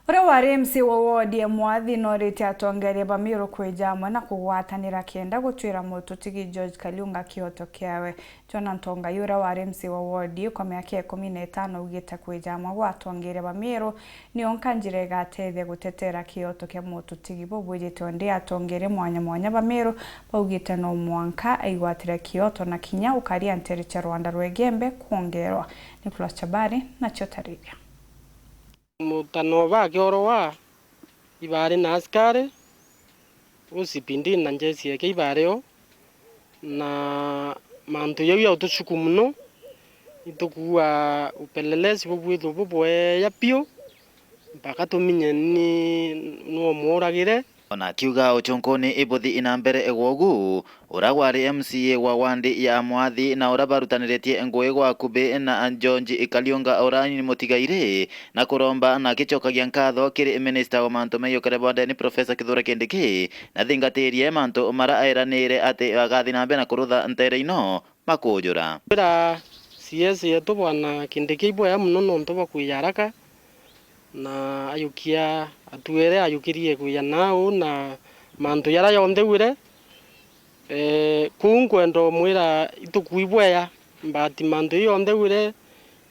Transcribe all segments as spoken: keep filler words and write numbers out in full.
Uria wari M C A wa ward ya Mwathi noritie atongeria ba Meru kwija amwe na kugwatanira kenda gutwira mututigi George Kaliunga kioto kiawe. John Ntongai, uria wari M C A wa ward ii kwa miaka ikumi na itano, augite kwija amwe gwa atongeria ba Meru nio nka njira igatethia gutetera kioto kia mututigi bubwijite. Undi atongeria mwanya mwanya ba Meru baugite no mwanka aigwatire kioto na kinya ukaria ntere cia rwanda rwa Igembe kwongerwa. Nicholas Chabari nacio tariria. Mutano ba kiorwa ibari na askari, O C P D na njeci yake ibari o, na mantu jau ya utushuku muno, itukuua upelelezi bubwithwe bubweya piu, mpaka tuminye ni nuu umuuragire. Ona akiuga uchunkuni ibuthi ina mbere gwogu, uria wari M C A wa wandi ya Mwathi na uria barutaniritie ngugi gwa akubi na George Kaliunga uria ni mutigairi, na kuromba na agicokagia nkatho kiri minista wa mantu ma iukare bondeni Professor Kithure Kindiki, na thingatirie mantu maria aeranire ati agathi na mbere na kurutha ntere ino makujura. Kwira C S yetu Bwana Kindiki ibwea muno nontu bwa kwija haraka, na ayukia atuere ayukirie kwija nau na mantu jaria jonthe wire. Eh, kuu nkwenda umwira itukui bwea, but mantu jau jonthe wire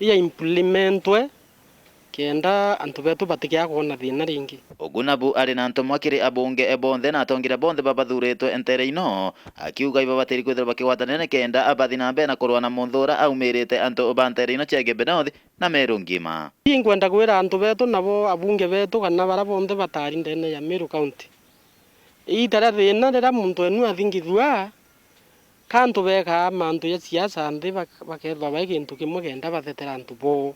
ija implementwe kenda antu betu batikea kwona thina ringi. Ugu nabu ari na ntumwa kiri abunge bonthe na atongeria bonthe babathuritwe ntere ino, akiuga ibabatiri kwithirwa bakigwatanira nikenda abathi na mbere na kurua na munthu uria aumirite antu ba ntere ino cia Igembe North na Meru ngima. Inkwenda kwira antu betu nabo abunge betu kana baria bonthe batari ndene ya Meru County, iita ria thina riria muntu wenu athingithua, ka antu bekaa mantu ja siasa nthi bak-, bakethwa bai gintu kimwe kenda bathetera antu boo.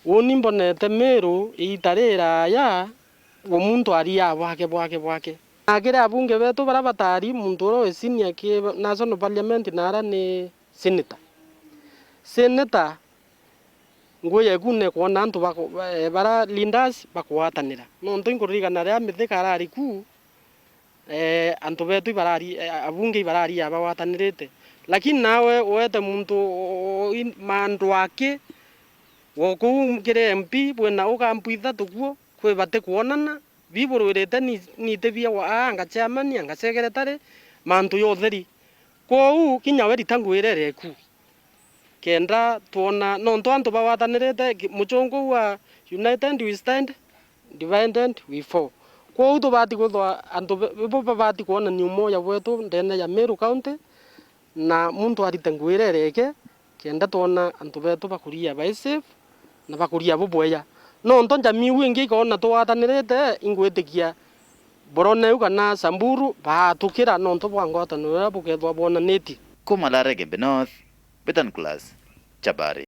Uni mbonete Meru iita riraya, o muntu aria bwake, bwake, bwake. Na kiri abunge betu baria batari, muntu uria wi senior ki National Parliament na aria ni senator. Senator, ngugi yeku ni kwona antu baku-, eh, baria leaders bakugwatanira. Nontu inkuririkana riria Mithika arari ku, eh, antu betu ibarari, eh, abunge ibarari abagwatanirite. Lakini nawe wete muntu o-, o-, i-, mandu aki, o kuu kiri M P, bwina ukampu ithatu kuo, kwi bati kwonana, biburwirite ni, ni iti bia wa, aa, anga chairman, anga secretary, mantu ya utheri. Kwou, kinya we rita ngugi iria ireku. Kenda twona, nontu antu bagwatanirite, ki-, muchungu wa united we stand, divided we fall. Kwou tubati kwithwa antu be-, bo babati kwonania umoja bwetu ndene ya Meru County, na muntu arite ngugi iria ireke, kenda twona antu betu bakuria bai safe na bakuria bubweya. Nontu njamii iu ingi ikoona tugwatanirite, ingwitikia Boroneu kana Samburu baatukira nontu bwa ngwataniro iria bukethwa bwonanitie. Kuma Larege North, Betan Class, Chabari.